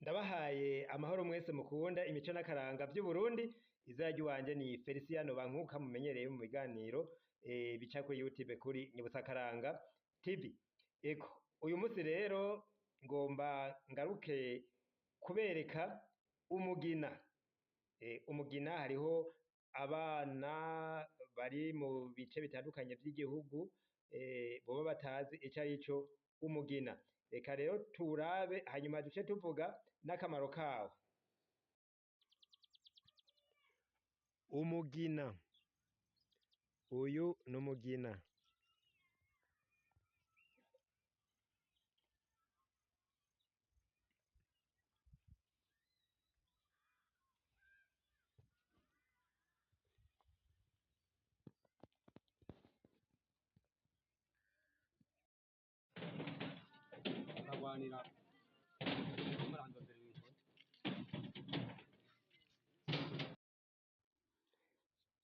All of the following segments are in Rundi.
Ndabahaye amahoro mwese mukunda imico n'akaranga vy'Uburundi. Izina ry'iwanje ni Feliciano Bankuka, mumenyereye mu biganiro bica kuri YouTube kuri Nyibutsakaranga TV. Ego, uyu musi rero ngomba ngaruke kubereka umugina. Umugina, hariho abana bari mu bice bitandukanye vy'igihugu boba batazi ico arico umugina. Reka rero tuwurabe, hanyuma duce tuvuga n'akamaro kawo. Umugina, uyu n'umugina. Bakagwanira murandondera ibintu.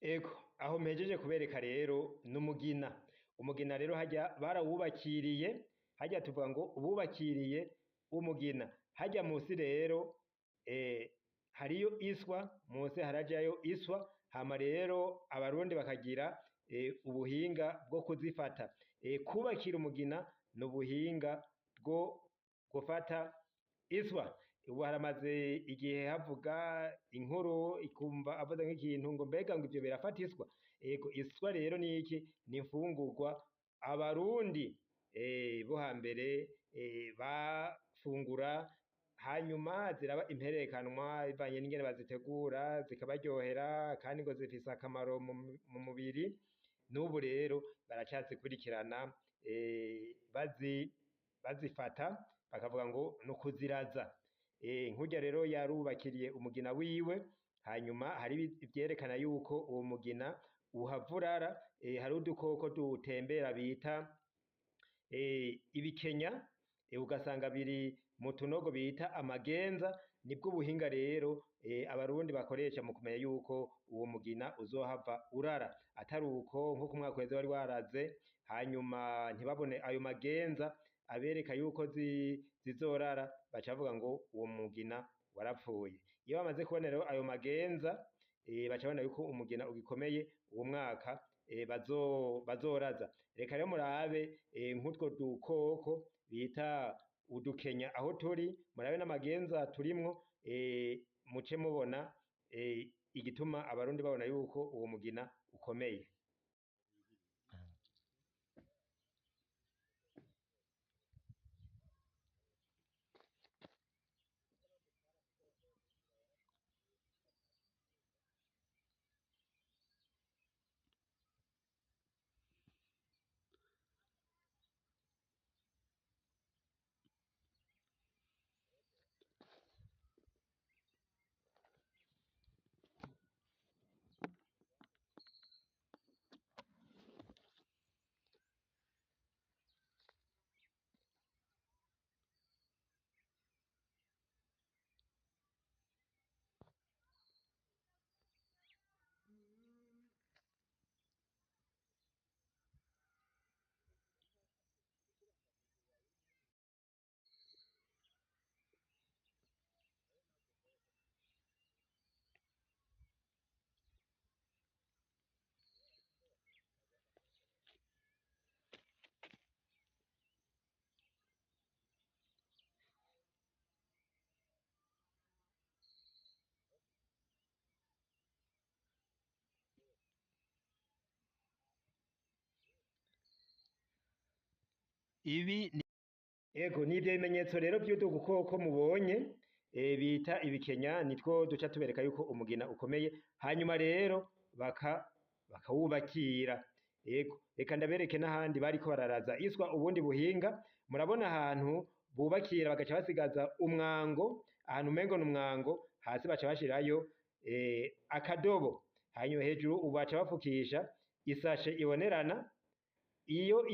Ego, aho mpejeje kubereka rero n'umugina. Umugina rero harya barawubakiriye, harya tuvuga ngo bubakiriye umugina. Harya musi rero hariyo iswa, musi harajayo iswa, hama rero abarundi bakagira ubuhinga bwo kuzifata. Kubakira umugina n'ubuhinga bwo gufata iswa. Ubu haramaze igihe havuga inkuru, ikumva avuze nk'ikintu ngo mbega ngo ivyo birafata iswa. Ego, iswa rero ni iki? Ni imfungurwa abarundi bo hambere bafungura, hanyuma ziraba imperekanwa bivanye n'ingene bazitegura, zikabaryohera, kandi ngo zifise akamaro mu mubiri. N'ubu rero baracazikurikirana, bazifata bakavuga ngo ni ukuziraza. Nkurya rero yarubakiriye umugina wiwe, hanyuma hari ivyerekana yuko uwo mugina uhavurara. Hari udukoko dutembera bita ibikenya, ugasanga biri mu tunogo bita amagenza. Nibwo buhinga rero abarundi bakoresha mu kumenya yuko uwo mugina uzohava urara. Atari uko, nko ku mwaka uheze wari waraze, hanyuma ntibabone ayo magenza abereka yuko zizorara, baca bavuga ngo uwo mugina warapfuye. Iyo bamaze kubona rero ayo magenza, baca babona yuko umugina ugikomeye uwo mwaka, bazoraza. Reka rero murabe nk'utwo dukoko bita udukenya aho turi, murabe n'amagenza turimwo, muce mubona igituma abarundi babona yuko uwo mugina ukomeye. Ibi ego nivyo bimenyetso rero vy'utu dukoko mubonye, bita ibikenya, nitwo duca tubereka yuko umugina ukomeye, hanyuma rero bakawubakira. Ego, reka ndabereke n'ahandi bariko bararaza iswa ubundi buhinga. Murabona ahantu bubakira bagaca basigaza umwango, ahantu umengo n'umwango, hasi baca bashirayo akadobo, hanyuma hejuru ubu baca bafukisha isashe ibonerana. Iyo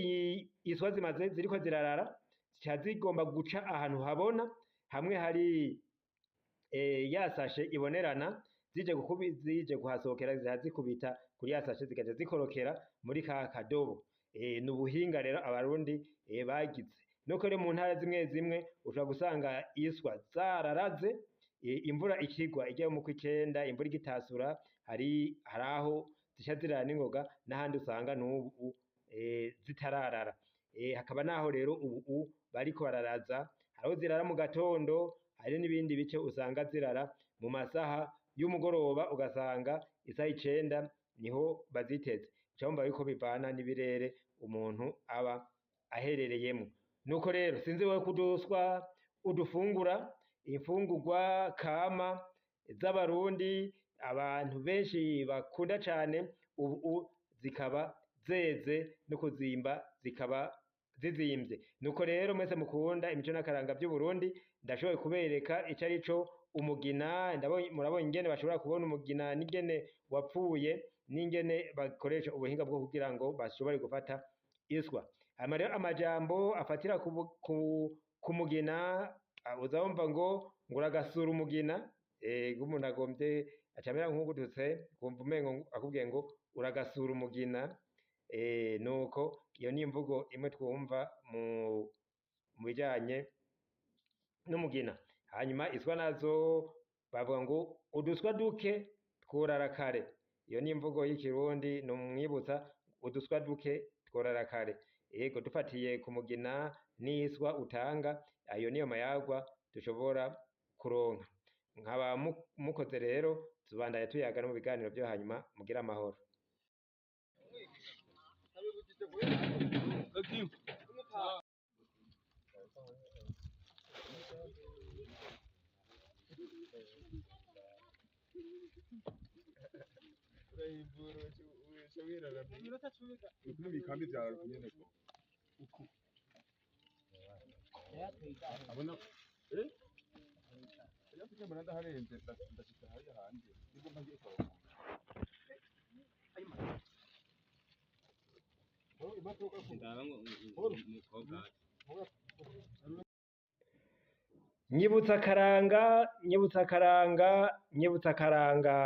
iswa zimaze ziriko zirarara, zica zigomba guca ahantu habona, hamwe hari ya sashe ibonerana, zije kuhasohokera zica zikubita kuri ya sashe, zigaca zikorokera muri ka kadobo. Ni ubuhinga rero abarundi bagize. Nuko rero mu ntara zimwe zimwe ushobora gusanga iswa zararaze, imvura ikigwa ijya mu kw'icenda, imvura igitasura, hari aho zica zirara n'ingoga, n'ahandi usanga n'ubu zitararara. Hakaba naho rero ubu bariko bararaza, hariho zirara mu gatondo, hari n'ibindi bice usanga zirara mu masaha y'umugoroba, ugasanga isaha 9 niho baziteze. Uca wumva yuko bivana n'ibirere umuntu aba aherereyemwo. Nuko rero sinzi wewe kuduswa udufungura, imfungurwa kama z'abarundi abantu benshi bakunda cane, ubu zikaba zeze no kuzimba zikaba zizimvye. Nuko rero mwese mukunda imico n'akaranga vy'Uburundi, ndashoboye kubereka ico arico umugina. Murabonye ingene bashobora kubona umugina n'ingene wapfuye, n'ingene bakoresha ubuhinga bwo kugira ngo bashobore gufata iswa. Hama rero amajambo afatira ku mugina, uza wumva ngo uragasura umugina, umuntu agomvye acamera nk'uwugututse, kumva umengo akubwiye ngo uragasura umugina. Nuko iyo ni imvugo imwe twumva mu bijanye n'umugina. Hanyuma iswa nazo bavuga ngo uduswa duke tworara kare. Iyo ni imvugo y'ikirundi, ni umwibutsa, uduswa duke tworara kare. Yego, dufatiye ku mugina n'iswa utanga, ayo niyo mayagwa dushobora kuronka. Nkaba mukoze rero, tubandanya tuyaga no mu biganiro vyo hanyuma. Mugire amahoro. Ibikambi vyawe nyene ko abona iyo mfite mbona ndaharenze, ndashika hariya hanze nibwo mba ngiye kwa Nyibutsa akaranga, nyibutsa akaranga, nyibutsa akaranga.